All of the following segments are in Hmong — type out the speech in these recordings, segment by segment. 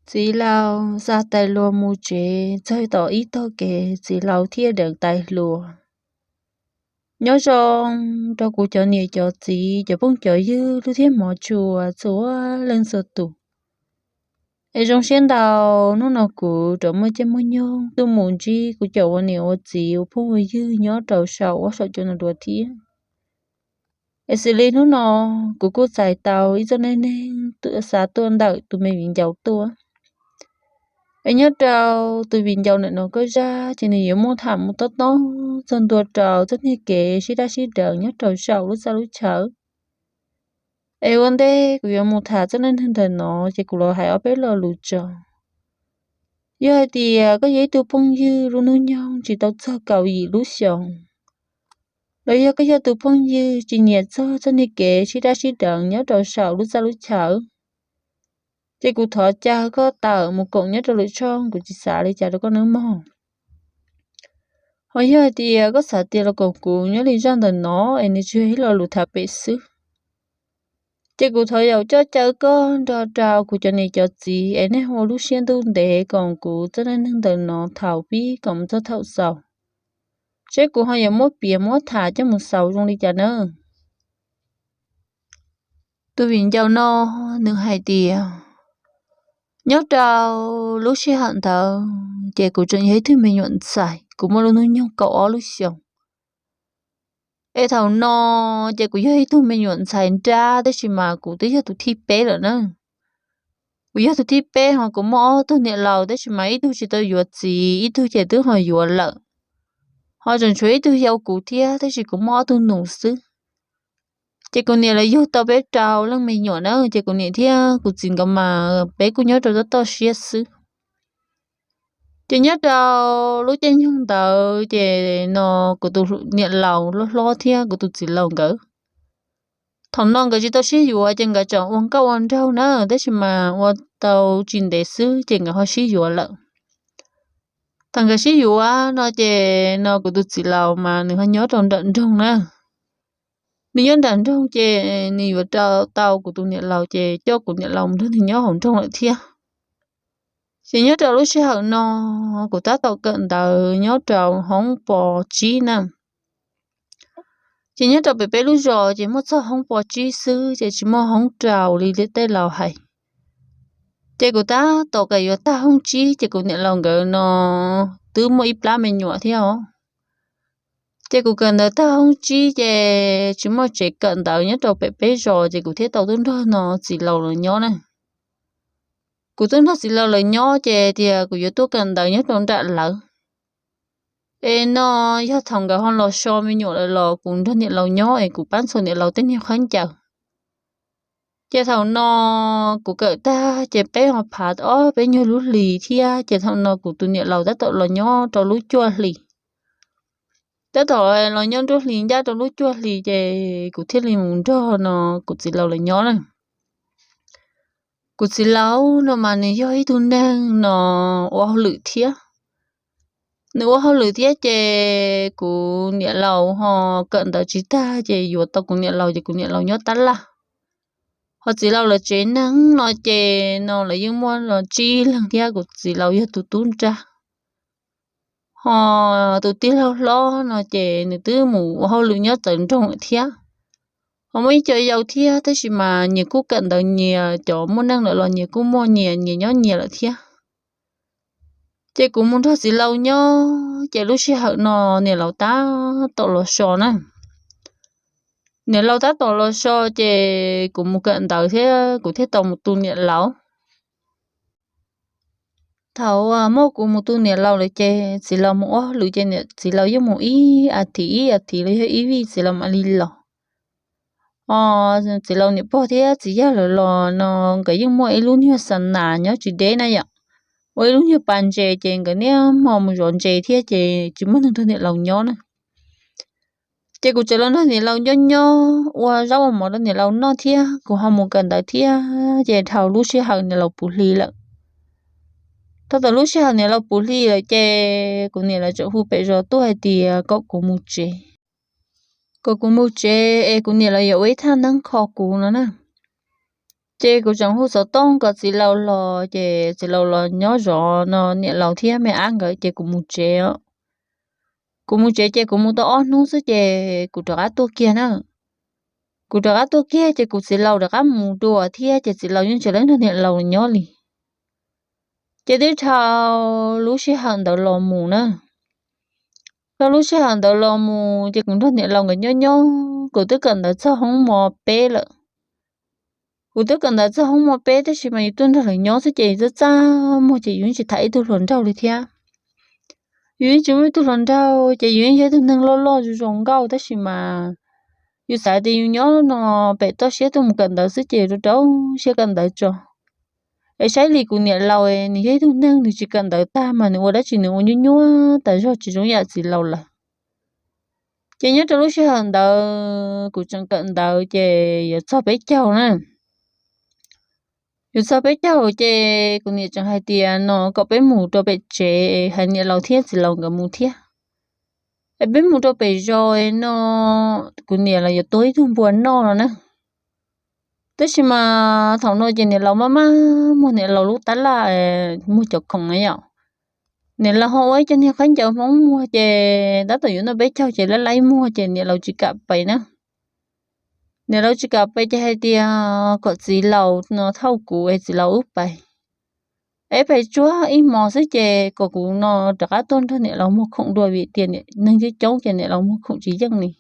Txiv laus xa tais hluas mus tsev, txog tom ib tog kev txiv laus thiaj deev tais hluas. Nyob zoo rau kuv cov niam cov txiv, cov phooj cov ywg, hlub thiab hmov tshua txhua leej txhua tus. Es zoo siab ntau, hnub no kuv rov muaj caij muaj nyoog tuaj mus ntsib kuv cov ua niam ua txiv, ua phooj ua ywg nyob rau saum huab saum cua no dua thiab. Es xws li hnub no kuv kuj txais tau ib txoj neej neeg xav tuaj ntawm tus me viv ncaus tuaj. Es nyob rau tus viv ncaus ntawm no koj zaj ces nws yuav muaj tham mus tob tob txog ntua rau txoj niag kev sib dab sib deev nyob rau saum lub txaj lub chaw. Es ua ntej kuv yuav mus tham txoj neej neeg ntawm no ces kuv los hais ob peb lo lus tso. Yog hais tias koj yog ib tug phooj ywg lub hnub nyoog tsis tau txog kaum yim lub xyoos, los yog koj yog tus phooj ywg tsis nyiam txog txoj niag kev sib dab sib deev nyob rau saum lub txaj lub chaw, ces kuv thov caw koj tawm mus koom nyob rau lwm tshooj, kuv tsis xav li cas rau koj nawb mog. Ho yog hais tias koj xav tias los koom kuv nyob li zaj ntawm no es nws tsis yog ib lo lus tham pem xwb, ces kuv thov yaum coj caw koj nrog rau kuv cov niam cov txiv es nej ua lub siab ntuj ntev koom kuv txoj neej neeg ntawm no thaum pib koom mus txog thaum xaus, seb kuv ho yuav muab piav muab tham coj mus xaus zoo li cas nawb. Tus viv ncaus no nws hais tias, nyob rau lub sij hawm ntawd ces kuv tseem yog ib tug me nyuam ntxhais, kuv muaj lub hnub nyoog kaum ob lub xyoos. Es thaum no ces kuv yog ib tug me nyuam ntxhais nrab tab sis mas kuv twb yog tus thib peb lawm na. Kuv yog tus thib peb ho kuv muaj ob tug niam laus tab sis mas ib tug tsis tau yuav txiv, ib tug ces twb ho yuav lawm. Ho tseem tshuav ib tug yau kuv thiab tab sis kuv muaj ob tug nus xwb. Ces kuv niam lawv yug tau peb rau leej me nyuam na, ces kuv niam thiab kuv txiv nkawd mas peb kuj nyob rau toj toj siab xwb. Ces nyob rau lub caij nyoog ntawd ces no kuv tus niam laus hlob hlob thiab kuv tus txiv laus nkawd, thaum no nkawd tsis tau sib yuav ces nkawd tseem ua nkauj ua nraug na, tab sis mas ua tau tsis ntev xwb ces nkawd ho sib yuav lawm. Thaum nkawd sib yuav no ces no kuv tus txiv laus mas nws ho nyob rau nram nroog na. Nws nyob nram nroog ces nws yuav rau tau kuv tus niam laus ces coj kuv niam laus mus nrog nws nyob hauv nroog lawm thiab. Ces nyob rau lub sij hawm no kuv tab tom kawm ntawv nyob rau hoob pos tsib na. Ces nyob rau pem peb lub zos ces muaj txog hoob pos tsib xwb ces tsis muaj hoob rau li tej laus hais. Ces kuv tab tom kawm yuav tag hoob tsib ces kuv niam laus nkawd no twb muaj ib plab me nyuam thiab os. Ces kuv kawm ntawv tag hoob tsib ces tsis muaj tsev kawm ntawv nyob rau pem peb zos ces kuv thiaj tau tuaj nrog no txiv laus lawv nyob na. Kuv tuaj nrog txiv laus lawv nyob ces tias kuv yuav tuaj kawm ntawv nyob rau nram lawv. Es no yog thaum nkawd ho los so me nyuam lawm los kuv nrog niam laus nyob es kuv pab ntxhua niam laus tej niag khaub ncaws. Ces thaum no kuv kawm tag ces peb ho phav ob peb nyuag lub hlis thiab ces thaum no kuv tus niam laus tab tom los nyob rau lub cuaj hlis. Tab tom los nyob nruab hlis ncaj rau lub cuaj hlis ces kuv thiaj li mus nrog no kuv txiv laus lawv nyob na. Kuv txiv laus no mas nws yog ib tug neeg no ua hauj lwm thiab. Nws ua hauj lwm thiab ces kuv niam laus ho kawm ntawv tsis tag ces yuav tau kuv niam laus ces kuv niam laus nyob tab laj. Ho txiv laus lawv tsev neeg no ces no lawv yeej muaj los tsib leeg thiab kuv txiv laus yog tus tub nrab. Ho tus tij laug hlob no ces nws twb mus ua hauj lwm nyob txawv nroog lawm thiab. Ho muaj ib co yau thiab tab sis mas nyias kuj kawm ntawv nyias, cov muaj neej lawm los nyias kuj muaj nyias, nyias nyob nyias lawm thiab. Ces kuv mus nrog txiv laus nyob ces lub sij hawm no niam laus tab tom los so na. Niam laus tab tom los so ces kuv mus kawm ntawv thiab kuv thiaj tau mus tu niam laus. Thaum muaj kuv mus tu niam laus lawm ces txiv laus mus ua hauj lwm ces txiv laus yeej mus ib as thiv ib as thiv los yog ib vij txiv laus mam li los. Ho txiv laus niam pog thiab txiv yawg lawv los no nkawd yeej muaj ib lub nyuag xa nas nyob tsis deb na yom, ua ib lub nyuag pas ntses ces nkawd niaj hmo mus zov ntses thiab ces tsis muaj neeg nrog niam laus nyob na. Ces kuv tseem los nrog niam laus nyob nyob ua zaub ua mov rau niam laus noj thiab kuv ho mus kawm ntawv thiab ces dhau lub sij hawm niam laus puv hli lawm. Thaum tau lub sij hawm niam laus puv hli lawm ces kuv niam lawv tseem hu pem zos tuaj hais tias kom kuv mus tsev, kom kuv mus tsev es kuv niam lawv yuav ua ib thaj neeb kho kuv no na. Ces kuv tseem hu xov tooj kom txiv laus los, ces txiv laus los nyob zov no niam laus thiab me ab nkawd, ces kuv mus tsev os. Kuv mus tsev ces kuv mus tau ob hnub xwb ces kuv rov qab tuaj kiag na. Kuv rov qab tuaj kiag ces kuv txiv laus rov qab mus dua thiab, ces txiv laus yeej tsis nrog niam laus nyob li. Ces twb dhau lub sij hawm ntawd los mus na. Dhau lub sij hawm ntawd los mus ces kuv nrog niam laus nkawd nyob nyob, kuv twb kawm ntawv txog hoob mos peb lawm. Kuv twb kawm ntawv txog hoob mos peb tab sis mas yus tuaj nrog lawv nyob xwb ces yus txaj txaj muag ces yus yeej tsis tham ib tug hluas nraug li thiab. Yus yeej tsis muaj ib tug hluas nraug ces yus yeej yog ib tug neeg loj loj zoo zoo nkauj tab sis mas yus xav tias yus nyob no pem toj siab tuaj mus kawm ntawv xwb ces rau rau siab kawm ntawv tso. Es saib li kuv niam laus, nws yog ib tug neeg nws tsis kawm ntawv tag mas nws ua dab tsi nws ua nyuaj nyuaj tas zog tsis zoo yam txiv laus lawm. Ces nyob rau lub sij hawm ntawd kuv tseem kawm ntawv ces yuav txog peb caug na. Yuav txog peb caug ces kuv niam tseem hais tias no kom peb mus rau pem tsev, hais niam laus thiab txiv laus nkawd mus thiab. Es peb mus rau pem zos no, kuv niam los yuav tua ib tug npua noj no na. Tab sis mas thaum no ces niam laus maj maj muag niam laus lub tab laj muag cov khoom na yom. Niam laus ho ua ib co niag khaub ncaws Hmoob muag ces tab tom yuav noj peb caug ces laib laib muag ces niam laus tsis kam pais na. Niam laus tsis kam pais ces hais tias kom txiv laus no thauj kuv es txiv laus wb pais. Es pais tsuag ib hmos xwb ces kom kuv no rov qab tuaj nrog niam laus muag khoom dua vim tias neeg coob coob ces niam laus muag khoom tsis yeej li.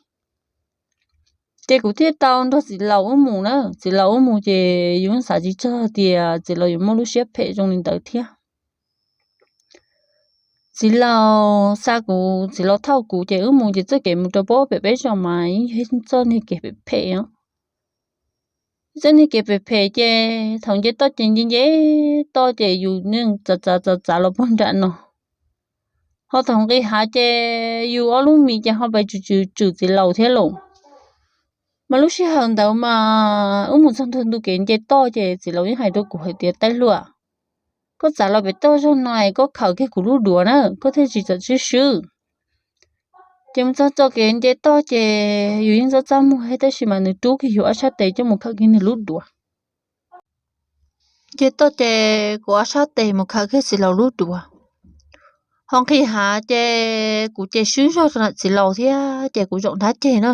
Ces kuv thiaj tau nrog txiv laus wb mus na. Txiv laus wb mus ces yus xav tsis txog tias txiv laus yuav muaj lub siab phem zoo li ntawd thiab. Txiv laus xa kuv, txiv laus thauj kuv ces wb mus ces txoj kev mus rau pem peb zos mas yog txoj niag kev phem phem os. Txoj niag kev phem phem ces thaum nce toj ces nce nce toj ces yus yeej txav txav txav txav los puag nram no. Ho thaum nqis hav ces yus ob lub mis ces ho pais tswm tswm tswm txiv laus thiab lauj. Mas lub sij hawm ntawd mas wb mus txog ntua ntu kev nce toj ces txiv laus yeej hais rau kuv hais tias, Taij Hluas, koj txav los pem toj zog no es koj khawm kiag kuv lub duav na, koj thiaj tsis txawm swb swb. Ces mus txog txoj kev nce toj ces yus yeej txaj txaj muag thiab tab sis mas nws rub kiag yus ob sab tes coj mus khawm kiag nws lub duav. Nce toj ces kuv ob sab tes mus khawm kiag txiv laus lub duav. Ho nqis hav ces kuv ces swb zog rau ntawm txiv laus thiab ces kuv zaum nrab ceg na.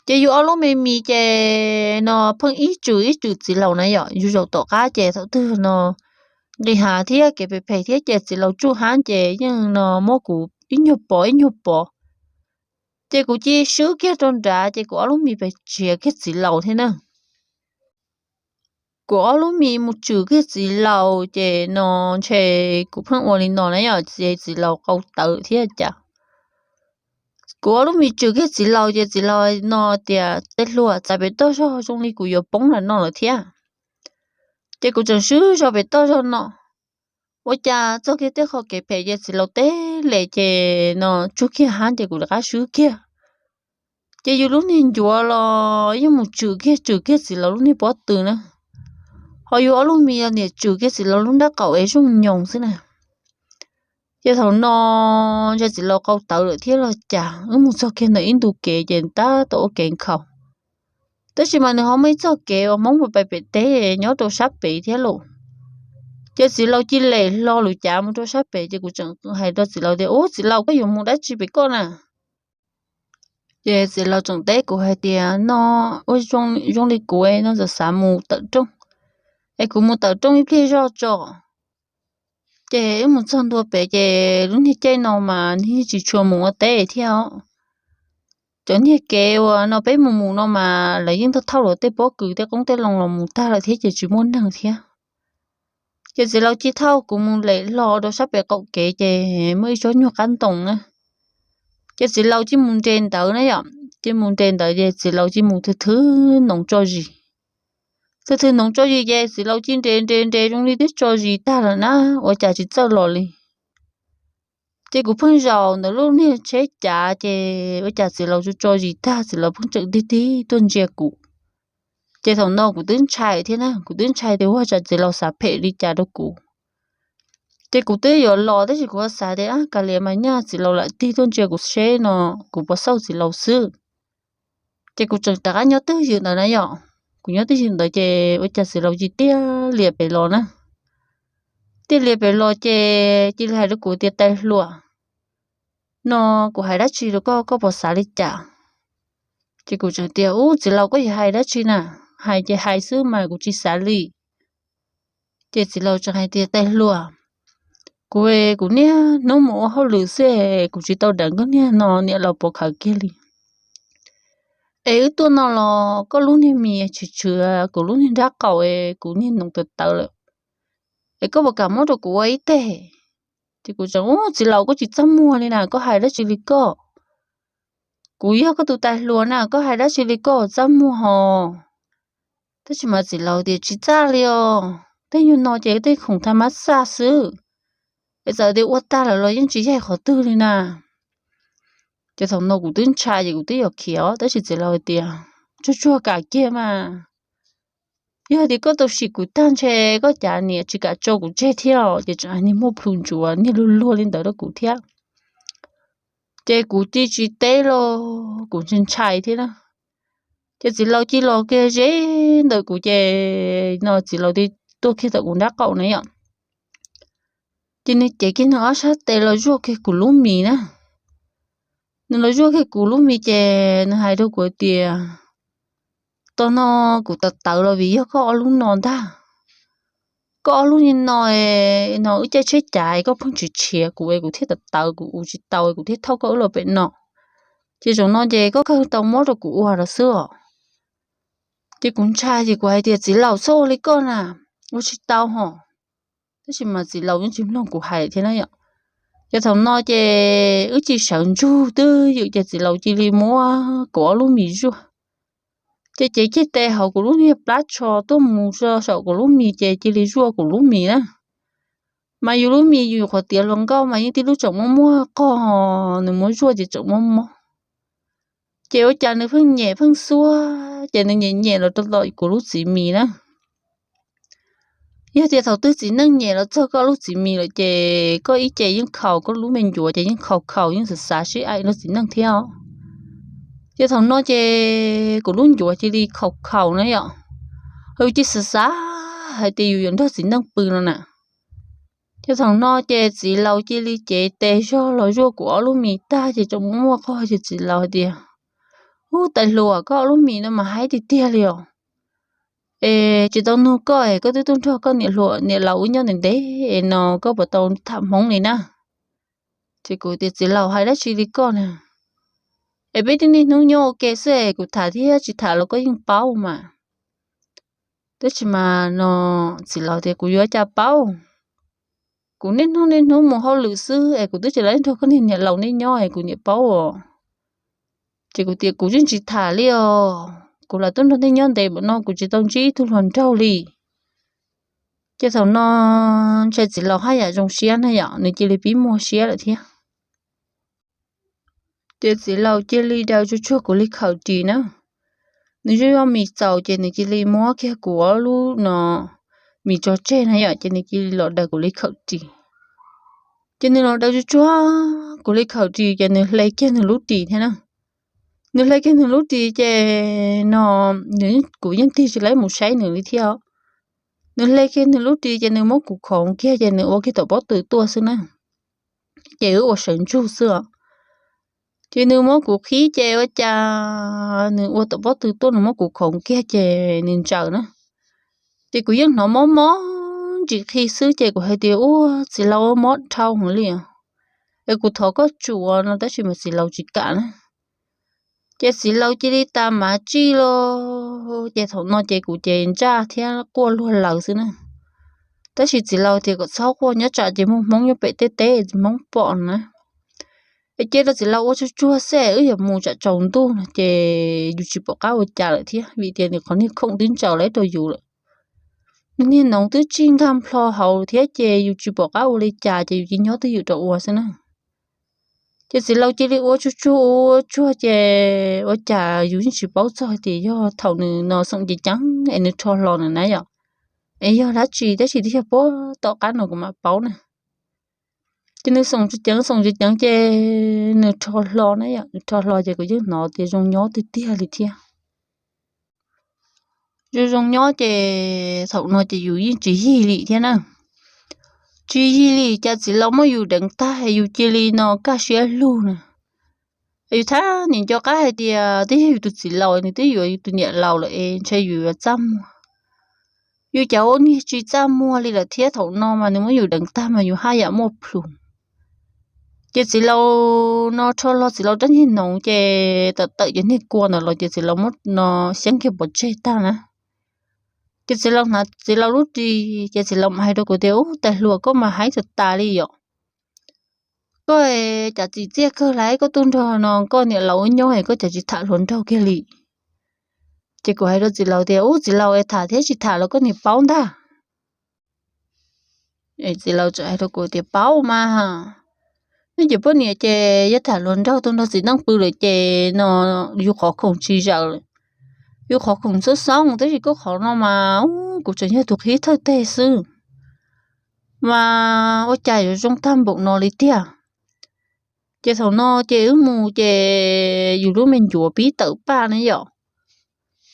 Ces yus ob lub me mis ces no pheej ib tswm ib tswm txiv laus na yom, yus zaum tom qab ces thaum twg no nqis hav thiab kev phem phem thiab ces txiv laus tsuj hab ces yeej no muab kuv ib nyuag pov ib nyuag pov. Ces kuv cia swb kiag rau nrad ces kuv ob lub mis pes tshiav kiag txiv laus thiab na. Kuv ob lub mis mus tswm kiag txiv laus ces no ntshe kuv pheej ua li no na yom, ces txiv laus qau tawv thiab cas. Kuv ob lub mis tswm kiag txiv laus ces txiv laus no tias, Taij Hluas, txav pem toj zog zoo li kuv yuav poob lam no lawm thiab. Ces kuv tseem swb zog pem toj zog no. Ua cas txog kiag tej qho kev phem ces txiv laus teb les ces no tsuj kiag hab ces kuv rov qab swb kiag. Ces yus lub niag ncuav los yeej mus tswm kiag tswm kiag txiv laus lub niag pob tw na. Ho yus ob lub mis niam tswm kiag txiv laus lub nrab qaum es zooj nyoos xwb na. Ces thaum no ntshe txiv laus qau tawv lawm thiab los cas wb mus txog kiag ntawm ib ntu kev ces tab tom ua kev nkhaus. Tab sis mas nws ho muaj ib txoj kev uas Hmoob mus pais pem teb nyob rau sab pem thiab lauj. Ces txiv laus cia lem hlo lus cav mus rau sab pem ces kuv tseem hais rau txiv laus tias, Ub, txiv laus, koj yuav mus dab tsi pem koj na? Ces txiv laus tseem teb kuv hais tias, No, ua zoo li kuv no txawm xav mus tawm rooj, es kuv mus tawm rooj ib pliag zoj tso. Ces wb mus txog ntua pem ces lub niag caij no mas nws tsis tshua mus ua teb thiab os. Cov niag kev uas no peb mus mus no mas lawv yeej thauj thauj luag tej pob kws tej qoob tej loo los mus tag lawm thiab ces tsis muaj neeg thiab. Ces txiv laus cia thauj kuv mus lem hlo rau sab pem qaum kev ces muaj ib tsob nyuag qab ntoo na. Ces txiv laus cia mus nres ntawd na yom, cia mus nres ntawd ces txiv laus cia mus thwv thwv noov tso zis. Thwv thwv noov tso zis ces txiv laus cia nres nres nres zoo li twb tso zis tag lawm na, ua cas tsis txawj los li. Ces kuv pheej zaum ntawm lub niag tsheb cav ces ua cas txiv laus tso tso zis tag txiv laus pheej tseem tig tig tuaj ntsia kuv. Ces thaum no kuv twb ntshai thiab na, kuv twb ntshai tias ua cas txiv laus xav phem li cas rau kuv. Ces kuv twb yuav los tab sis kuv xav tias, Kav liam mas nyaj txiv laus lam tig tuaj ntsia kuv seb no kuv puas xauj txiv laus xwb. Ces kuv tseem rov qab nyob twj ywm ntawd na yom. kuv nyob twj ywm ntawd ces ua cas txiv laus cia li tiag lias pem los na. Tiag lias pem los ces cia li hais rau kuv tias, Tais hluas, no kuv hais dab tsi rau koj, koj puas xav li cas? Ces kuv tseem tias, Ub, txiv laus, koj yuav hais dab tsi na? Hais ces hais xwb mas kuv tsis xav li. Ces txiv laus tseem hais tias, Tais hluas, kuv, kuv niaj hnub mus ua hauj lwm xwb es kuv tsis tau deev koj niag no niam laus puas khawv kiag li. Es wb tuaj no los koj lub niag mis tshwm tshwm kuv lub niag nrab qaum es kuv niag noov tawv tawv lawm. Es koj puas kam muab rau kuv ua ib teg? Ces kuv tseem, Ub, txiv laus, koj tsis txaj muag li na, koj hais dab tsi li koj? Kuv yog koj tus tais hluas na, koj hais dab tsi li koj txaj muag hos. Tab sis mas txiv laus tias, Tsis txaj li os, tej nyuag no ces tej khoom tha mab xaj xwb, es txawm tias ua tag lawm los yeej tsis yaig qhov twg li na. Ces thaum no kuv twb ntshai ces kuv twb yuav khiav os, tab sis txiv laus hais tias, Tsuag tsuag, kam kiag mas. Yog tias koj tau sim kuv tag ntshe koj cas niam tsis kam tso kuv tseg thiab os. Ces tseem hais niag muaj plhu ntsuav niag luag luag li ntawd rau kuv thiab. Ces kuv cia tsis teb los kuv ntshai ntshai thiab na. Ces txiv laus cia li los kiag ze ntawm kuv ces no txiv laus cia li tuaj kiag tom kuv nrab qaum na yom. Ces nws cev kiag nws ob sab tes los zuaj kiag kuv lub mis na. Nws los zuaj kiag kuv lub mis ces nws hais rau kuv tias, Tog no kuv tawv tawv los vim yog koj ob lub no ntag. Koj ob lub no, no wb caij tsheb cav koj pheej tsis tshiav kuv es kuv thiaj tawv tawv, kuv ua tsis tau kuv thiaj thauj koj wb los pem no. Ces zaum no ces koj kawg tau muab rau kuv ua los xwb os. Ces kuv ntshai ces kuv hais tias, Txiv laus, txhob ua li koj na, ua tsis tau hos. Tab sis mas txiv laus yeej tsis mloog kuv hais thiab na yom. Ces thaum no ces wb cia li sawv ntsug twj ywm ces txiv laus cia li muab kuv ob lub mis zuaj. Ces cev kiag tes hauv kuv lub niag plab tsho tuaj mus saum kuv lub mis ces cia li zuaj kuv lub mis na. Mas yus lub mis yus qhuav tiav hluas nkauj mas yeej tib lub tseem muaj muaj qog, nws muab zuaj ces tseem mob mob. Ces ua cas nws pheej nyem pheej xuab, ces nws nyem nyem los rau tom kuv lub txiv mis na. Yog tias thaum twg txiv neej nyem los txog koj lub txiv mis lawm ces koj ib ce yeej khaus, koj lub me ncuav ces yeej khaus khaus yeej xav xav sib aim nrog txiv neej thiab os. Ces thaum no ces kuv lub ncuav cia li khaus khaus na yom. Yus cia li xav xav hais tias yus yuav nrog txiv neej pw no na. Ces thaum no ces txiv laus cia li cev tes zog los zuaj kuv ob lub mis tag ces tseem muaj muaj qog ces txiv laus hais tias, Ub, tais hluas, koj ob lub mis no mas haib tiag tiag li os. Es tsis tau nug koj es koj twb tuaj nrog koj niam hluas niam laus wb nyob ntev ntev es no koj puas tau tham hmoob li na? Ces kuv tias, Txiv laus, hais dab tsi li koj na? Es peb twb niaj hnub nyob ua ke xwb es kuv tham thiab tsis tham los koj yeej paub mas. Tab sis mas no txiv laus tias, Kuv yuav cas paub? Kuv niaj hnub niaj hnub mus hauj lwm xwb es kuv twb tsis lawv nrog koj niag niam laus nej nyob es kuv niam paub os. Ces kuv tias, Kuv yeej tsis tham li os, kuv lam tuaj nrog nej nyob ntev npaum no kuv tsis tau ntsib ib tug hluas nraug li. Ces thaum no ntshai txiv laus haj yam zoo siab na yom, nws cia li pib muag siab lawm thiab. Ces txiv laus cia li daws tsuag tsuag kuv li khawm ris na. Nws zuaj zuaj mis txaus ces nws cia li muab kiag kuv ob lub no mis tso tseg na yom, ces nws cia li los daws kuv li khawm ris. Ces nws los daws tsuag tsuag kuv li khawm ris ces nws hle kiag nws lub ris thiab na. Nws hle kiag nws lub ris ces no kuv yeej tig tsis laib mus saib nws li thiab. Nws hle kiag nws lub ris ces nws muab kuv khoov kiag ces nws ua kiag tom pob tw tuaj xwb na. Ces wb ua sawv ntsug xwb os. Ces nws muab kuv qhib ces ua cas nws ua tom pob tw tuaj nws muab kuv khoov kiag ces nws ntsaws na. Ces kuv yeej hnov mob mob ntsis qhi xwb ces kuv hais tias, Ua txiv laus, mob dhau heev li os, es kuv thov koj tsuam no, tab sis mas txiv laus tsis kam na. Ces txiv laus cia li tas mav tsij los, ces thaum no ces kuv ces ntsaj thiab quaj luag laws xwb na. Tab sis txiv laus tias kom txhob quaj, nyob tsam ces muaj hmoob nyob pem tej teb hmoob pom na. Es cia rau txiv laus ua tsuag tsuag xwb, wb yuav mus tsam tsaus ntuj no ces yus tsis pom qab ua cas lawm thiab, vim tias nws qhov niag khoom twb ntsaws lawm rau yus lawm. Nws niag noov twb tsij nkag nplho hauv thiab ces yus tsis pom qab ua li cas ces yus cia nyob twj ywm rau ua xwb na. Ces txiv laus cia li ua tsuag tsuag ua tsuag ces ua cas yus yeej tsis paub txog tias yog thaum nws no xoom ceev ceev es nws rho hlo na na yom, es yog dab tsi, tab sis twb yog puag tom qab no kuv mam paub na. Ces nws xoom ceev ceev xoom ceev ceev ces nws rho hlo na yom, nws rho hlo ces kuv yeej hnov tias zoo nyob tiag tiag li thiab. zoo zoo nyob ces thaum no ces yus yeej tsis yig li thiab na. Tsis yig li cas txiv laus muab yus deev tag yus cia li no kaj siab lug na. Yus thiaj nim nco qab hais tias twb yog yus tus txiv laus nws twb yuav yus tus niam laus lawm es ntshe yus yuav txaj muag. Yus cas ua niag tsis txaj muag li lawm thiab, thaum no mas nws muab yus deev tag mas yus haj yam muaj plhus. Ces txiv laus no rho hlo txiv laus rab niag noov ces tawm tawm cov niag kua ntawd los ces txiv laus muab no xyeeb kiag pov tseg tag na. Ces txiv laus hnav txiv laus lub ris ces txiv laus mam hais rau kuv tias, Ub, tais hluas, koj mas haib tas tas li yom. Koj cas txim txiaj kawg lauj, koj tuaj nrog no koj niam laus wb nyob es koj cas tsis tham hluas nraug kiag li? Ces kuv hais rau txiv laus tias, Ub, txiv laus, es tham thiab tsis tham los koj niam paub ntag. Txiv laus txawm hais rau kuv tias, Paub mas, nej cov poj niam ces yog tham hluas nraug tuaj nrog txiv neej pw lawm ces no yus qhov khoom tsis zawm, yus qhov khoom xoob xoob, tab sis koj qhov no mas kuv tseem yog tus qhib thawj teg xwb, mas ua cas yuav zoo tag npaum no li tiag. Ces thaum no ces wb mus ces yus lub me ncuav pib tawm paj na yom,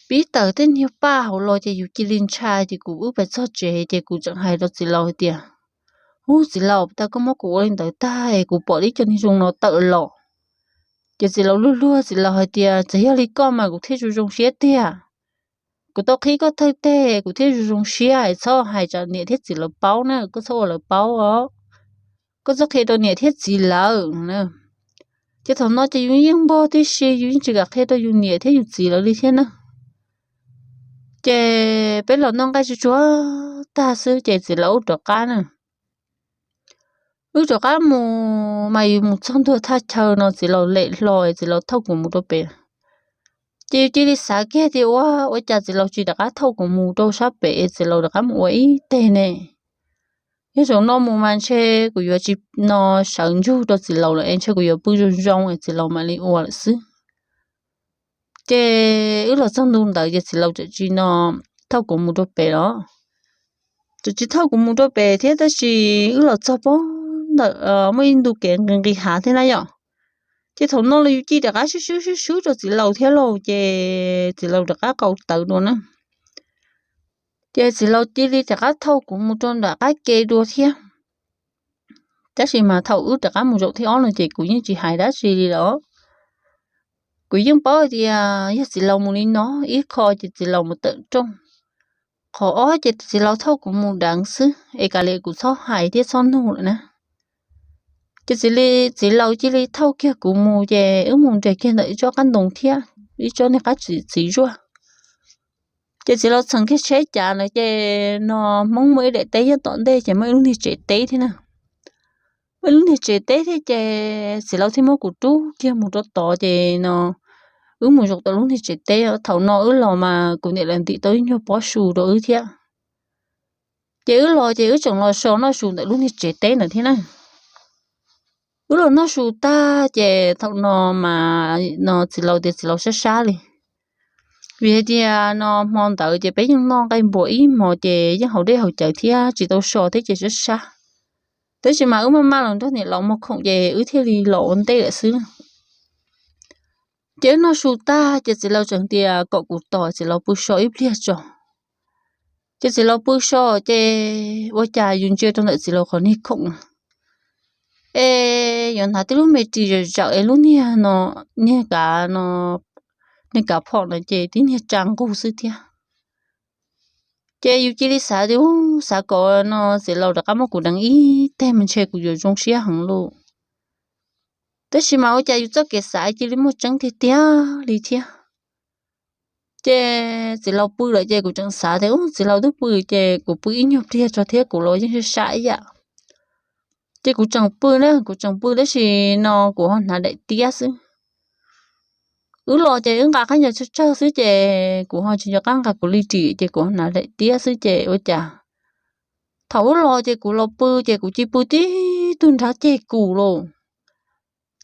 pib tawm tej niag paj hauv los ces yus cia li ntshai ces kuv wb pais txog tsev ces kuv tseem hais rau txiv laus hais tias, Ub, txiv laus, tag koj muab kuv ua li ntawd tag es kuv pom ib co niag zoo no tawm los. Ces txiv laus luag luag, txiv laus hais tias, Txawm yog li koj mas kuv thiaj zoo zoo siab tiag. Kuv tau qhib koj thawj teg kuv thiaj zoo zoo siab, txhob hais tsam niam thiab txiv lawv paub na, koj txhob ua lawv paub os. Koj txhob qhia rau niam thiab txiv lawv. Ces thaum no ces yus yeej npog tib si, yus yeej tsis kam qhia rau yus niam thiab yus txiv lawv li thiab na. Ces peb los noj nqaij tsuag tsuag tag xwb ces txiv laus wb rov qab na. Wb rov qab mus mas yus mus txog ntua thaj chaw no txiv laus lem hlo, txiv laus thauj kuv mus rau pem. Ces yus cia li xav kiag tias, Ua, ua cas txiv laus tsis rov qab thauj kuv mus rau sab pem, txiv laus rov qab mus ua ib teg ne? Yog zaum no mus mas ntshe kuv yuav tsis no sawv ntsug rau txiv laus lawm es ntshe kuv yuav pw zoo zoo es txiv laus mam li ua lawm xwb. Ces wb los txog ntu ntawd ces txiv laus txawm tsis no thauj kuv mus rau pem los, txawm tsis thauj kuv mus rau pem thiab, tab sis wb los txog pob ntawm muaj ib ntu kev nqis nqis hav thiab na yom. Ces thaum no los yus cia li rov qab swb swb swb swb rau txiv laus thiab lauj, ces txiv laus rov qab qau tawv dua na. Ces txiv laus cia li rov qab thauj kuv mus rau nram qab ke dua thiab. Tab sis mas thaum wb rov qab mus zaum thib ob no ces kuv yeej tsis hais dab tsi li los. Kuv yeej paub tias yog txiv laus mus li no, ib qho ces txiv laus mus tawm rooj, qhov ob ces txiv laus thauj kuv mus deev xwb es kav liam kuv txhob hais thiab txhob nug lawm na. Ces txiv li, txiv laus cia li thauj kiag kuv mus ces wb mus nres kiag ntawm ib tsob qab ntoo thiab, ib tsob niag qab txiv zuaj. Ces txiv laus txheem kiag tsheb cav na, ces no Hmoob muaj ib daim teb nyob tom ntej ces muaj ib lub niag tsev teb thiab na. Muaj ib lub niag tsev teb thiab ces txiv laus thiaj muab kuv rub kiag mus rau tod ces no wb mus zaum tom lub niag tsev teb. Thaum no wb los mas kuv niam lawv ntim tau ib nyuag pob su rau wb thiab. Ces wb los ces wb tseem los so noj su ntawm lub niag tsev teb ntawd thiab na. Wb los noj su tag ces thaum no mas no txiv laus tias txiv laus sab sab li, vim hais tias no hmo ntawd ces peb yeej noj nqaij npua ib hmos ces yeej haus dej haus cawv thiab tsis tau so thiab ces sab sab. Tab sis mas wb maj maj los nrog niam laus muag khoom ces wb thiaj li los ua ntej lawm xwb. Ces wb noj su tag ces txiv laus tseem tias kom kuv tos txiv laus pw so ib pliag tso. Ces txiv laus pw so ces ua cas yus ntsia rau ntawm txiv laus qhov niag khoom, es yuav hnav tib lub me ris zawm zawm es lub niag no, niag kav no, niag kav phom no ces tib niag tsa nqug xwb thiab. Ces yus cia li xav tias, Ub, xav kom no txiv laus rov qab muab kuv deev ib teg mas ntshe kuv yuav zoo siab heev lauj. Tab sis mas ua cas yus txoj kev xav cia li muaj tseeb tiag tiag li thiab. Ces txiv laus pw lawm ces kuv tseem xav tias, Ub, txiv laus twb pw ces kuv pw ib nyuag pliag tso thiab kuv los yeej sab sab ib yam. Ces kuv tseem pw na, kuv tseem pw tab sis no kuv ho hnav daim tiab xwb. Wb los ces wb nqa qab ncaws tsawg tsawg xwb ces kuv ho tsis nco qab nqa kuv li ris ces kuv ho hnav daim tiab xwb ces ua cas thaum wb los ces kuv los pw ces kuv cia li pw tib tug nrab ceg kuv lauj.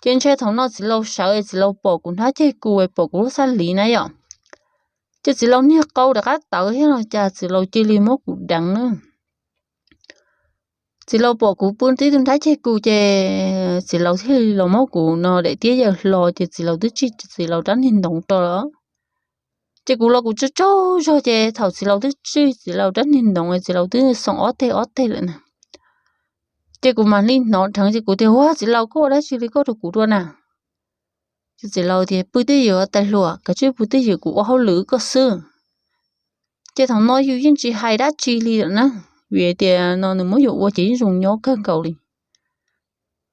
Ces ntshe thaum no txiv laus sawv es txiv laus pom kuv nrab ceg kuv es pom kuv lub xab liv na yom. Ces txiv laus niag qau rov qab tawv thiab los cas txiv laus cia li muab kuv deev na. Txiv laus pom kuv pw tib tug nrab ceg kuv ces txiv laus thiaj li los muab kuv no daim tiab yaws hlo ces txiv laus twb tsij txiv laus rab niag ntoov rau lawm. Ces kuv los kuv tsaug tsaug zog ces thaum txiv laus twb tswj txiv laus rab niag noov, txiv laus twb xoom ob teg ob teg lawm na. Ces kuv mam li hnov dheev ces kuv tias, Ua, txiv laus, koj ua dab tsi li koj rau kuv dua na? Ces txiv laus tias, Pw twj ywm tais hluas, kav tsij pw twj ywm, kuv ua hauj lwm koj xwb. Ces thaum no yus yeej tsis hais dab tsi li lawm na, vim tias no nws muab yus ua ces yeej zoo nyob kawg nkaus li.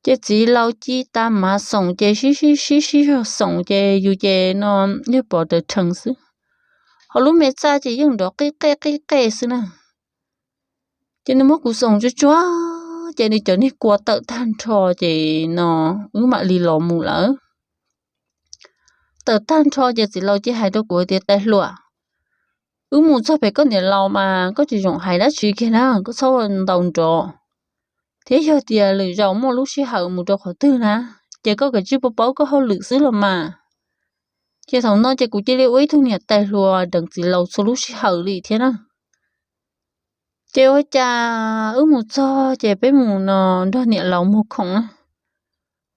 Ces txiv laus ci tas mav xoom ces sib sib sib sib zog xoom ces yus ces no yeej pom raws rhees xwb. Ho lub me txaj ces yeej nrov qij qej qij qej xwb na. Ces nws muab kuv xoom tsuag tsuag ces nws cov niag kua tawm tag nrho ces no wb mam li los mus lawm. Tawm tag nrho ces txiv laus cia hais rau kuv tias, Tais hluas, wb mus txog pem koj niam laus mas koj tsis zoo hais dab tsi kiag na, koj txhob ntaus nrov. Thiab yog tias lwm zaus muaj lub sij hawm mus rau qhov twg na, ces koj kav tsij paub paub koj hauj lwm xwb los mas. Ces thaum no ces kuv cia li ua ib tug niam tais hluas deev txiv laus txhua lub sij hawm li thiab na. Ces ua cas wb mus txog ces peb mus no nrog niam laus muag khoom na.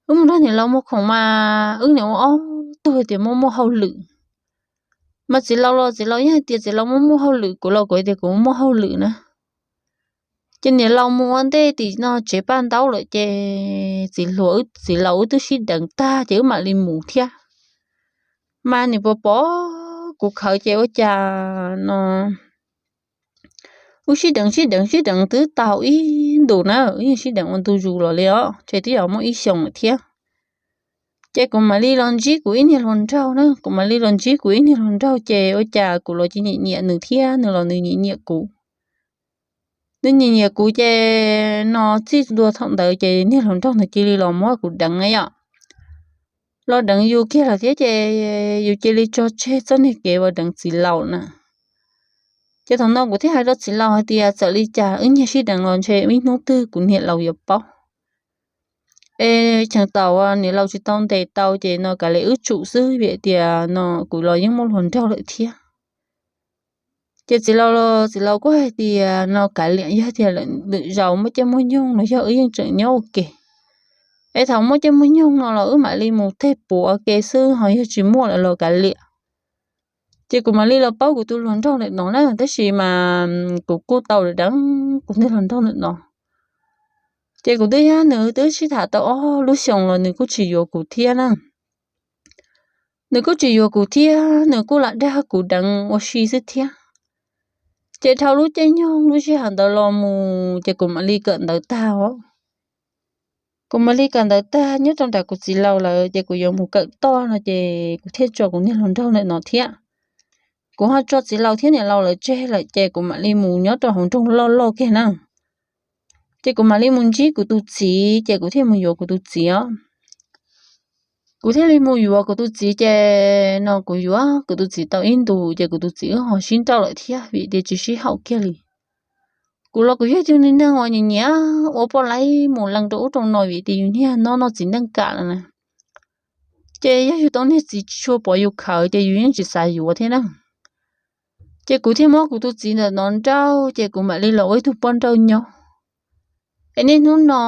Wb mus nrog niam laus muag khoom mas wb niam ua ob tug tias muaj muaj hauj lwm. Mas txiv laus los txiv laus yeej hais tias txiv laus muaj muaj hauj lwm, kuv los kuv hais tias kuv muaj muaj hauj lwm na. Ces niam laus mus ua ntej tim no tsev paj ntaub lawm ces txiv hluas, txiv laus wb twb sib deev tag ces wb mam li mus thiab. Mas niam pom pom kuv khawv ces ua cas no wb sib deev sib deev sib deev twb tau ib ntus na, wb yeej sib deev ua ntu zus los li os, ces twb yog muaj ib xyoos lawm thiab. Ces kuv mam li los ntsib kuv ib niag hluas nraug na, kuv mam li los ntsib kuv ib niag hluas nraug ces ua cas kuv los cia nyiam nyiam nws thiab nws los nws nyiam nyiam kuv. Nws nyiam nyiam kuv ces no txij ntua thaum ntawd ces niag hluas nraug ntawd cia li los muab kuv deev na yom. Los deev yus kiag lawm thiab ces yus cia li tso tseg txoj niag kev uas deev txiv laus na. Ces thaum no kuv thiaj hais rau txiv laus hais tias txawm li cas wb nyiag sib deev los ntshe ib hnub twg kuv niam laus yuav paub. Es cheem tau niam laus tsis tau ntes tau ces no kav liam wb tsum xwb vim tias no kuv los yeej muaj hluas nraug lawm thiab. Ces txiv laus, txiv laus kuj hais tias no kav liam, yog tias lwm zaus muaj caij muaj nyoog los yog wb yeej tseem nyob ua ke. Es thaum muaj caij muaj nyoog no los wb mam li mus teg puav ua ke xwb, ho yog tsis muaj lawm los kav liam. Ces kuv mam li los paub kuv tus hluas nraug ntawm no na, tab sis mas kuv kuj tau deev kuv niag hluas nraug ntawm no. Ces kuv twb yog nws twb sib tham tau ob lub xyoos los nws kuj tsis yuav kuv thiab na. Nws kuj tsis yuav kuv thiab, nws kuj lam dag kuv deev ua si xwb thiab. Ces dhau lub caij nyoog lub sij hawm ntawd los mus ces kuv mam li kawm ntawv tag os. Kuv mam li kawm ntawv tag nyob rau nram kuv txiv laus lawm ces kuv yuav mus kawm toj no ces kuv thiaj tso kuv niag hluas nraug ntawm no thiab. Kuv ho tso txiv laus thiab niam laus lawv tseg lawm ces kuv mam li mus nyob rau hauv nroog loj loj kiag na. Ces kuv mam li mus ntsib kuv tus txiv ces kuv thiaj mus yuav kuv tus txiv os. Kuv thiaj li mus yuav kuv tus txiv ces no kuv yuav kuv tus txiv tau ib ntus ces kuv tus txiv wb ho sib nrauj lawm thiab vim tias tsis sib haum kiag li. Kuv los kuv yog ib tug neeg uas nyiam nyiam ua poj laib mus lees rau ub rau no vim tias yus niag no noj txiv neej kam lawm na. Ces yog yus tau niag txiv tsis tshua pom yus khawv ces yus yeej tsis xav yuav thiab na. Ces kuv thiaj muab kuv tus txiv ntawm no nrauj ces kuv mam li los ua ib tug poj nrauj nyob. Es niaj hnub no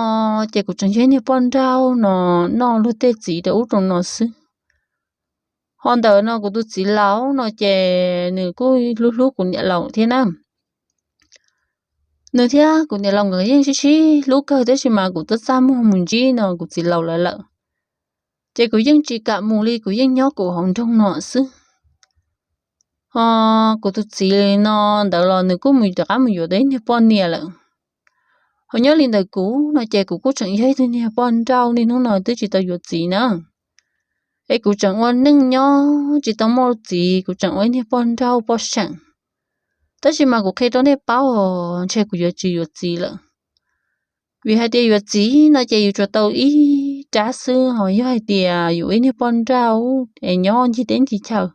ces kuv tseem yog ib niag poj nrauj no noj luag tej txiv rau ub rau no xwb. Ho ntawm no kuv tus txiv laus no ces nws kuj hlub hlub kuv niam laus thiab na. Nws thiab kuv niam laus nkawd yeej sib sib hlub kawg tab sis mas kuv txaj txaj muag mus ntsib no kuv txiv laus lawv lawm. Ces kuv yeej tsis kam mus li, kuv yeej nyob kuv hauv nroog no xwb. Ho kuv tus txiv no ntawd los nws kuj mus rov qab mus yuav tau ib niag poj niam lawm. Ho nyob li ntawm kuv no ces kuv kuj tseem yog ib tug niag poj nrauj niaj hnub no twb tsis tau yuav txiv na. Es kuv tseem ua neej nyob tsis tau muaj txiv, kuv tseem ua ib niag poj nrauj poj seem. Tab sis mas kuv qhia rau nej paub os, ntshe kuv yuav tsis yuav txiv lawm. Vim hais tias yuav txiv no ces yus tsuas tau ib rab xwb, ho yog hais tias yus ib niag poj nrauj es nyob ncig teb ncig chaw,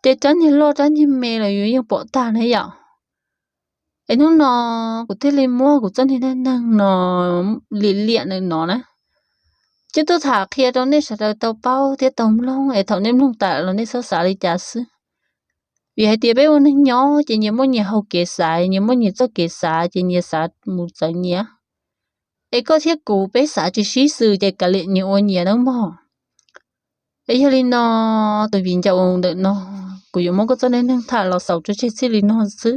ces rab niag loj rab niag me los yus yeej pom tag na yom. Es hnub no kuv thiaj li muab kuv txoj niag neej neeg no liam liam ntawm no na, ces tuaj tham qhia rau nej sawv daws tau paub thiab tau mloog, es thaum nej mloog tas los nej txhob xav li cas xwb. Vim hais tias peb ua neeg nyob ces nyias muaj nyias hau kev xav, nyias muaj nyias txoj kev xav ces nyias xav mus txawv nyias. Es koj thiab kuv peb xav tsis sib xws ces kav liam nyias ua nyias nawb mog. Es yog li no, tus viv ncaus ntawm no kuv yuav muab koj txoj dab neeg tham los xaus tso tseg txij li no xwb.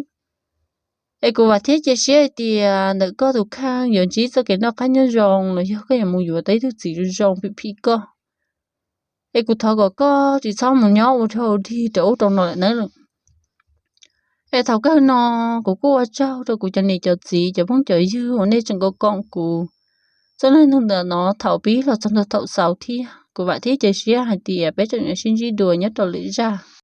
Es kuv vam thiab cia siab hais tias ntawm koj tus kheej yuav ntsib txoj kev noj qab nyob zoo los yog koj yuav mus yuav tau ib tug txiv zoo zoo phim phim koj. Es kuv thov kom koj tsis txhob mus nyob ua rau dig rau ub rau no lawm nawb. Es thaum kawg no kuv kuj ua tsaug rau kuv cov niam cov txiv cov phooj cov ywg uas nej tseem koom kuv txoj neej neeg ntawm no thaum pib los txog ntua thaum xaus thiab. Kuv vam thiab cia siab hais tias peb tseem yuav sib ntsib dua nyob rau lwm zaj.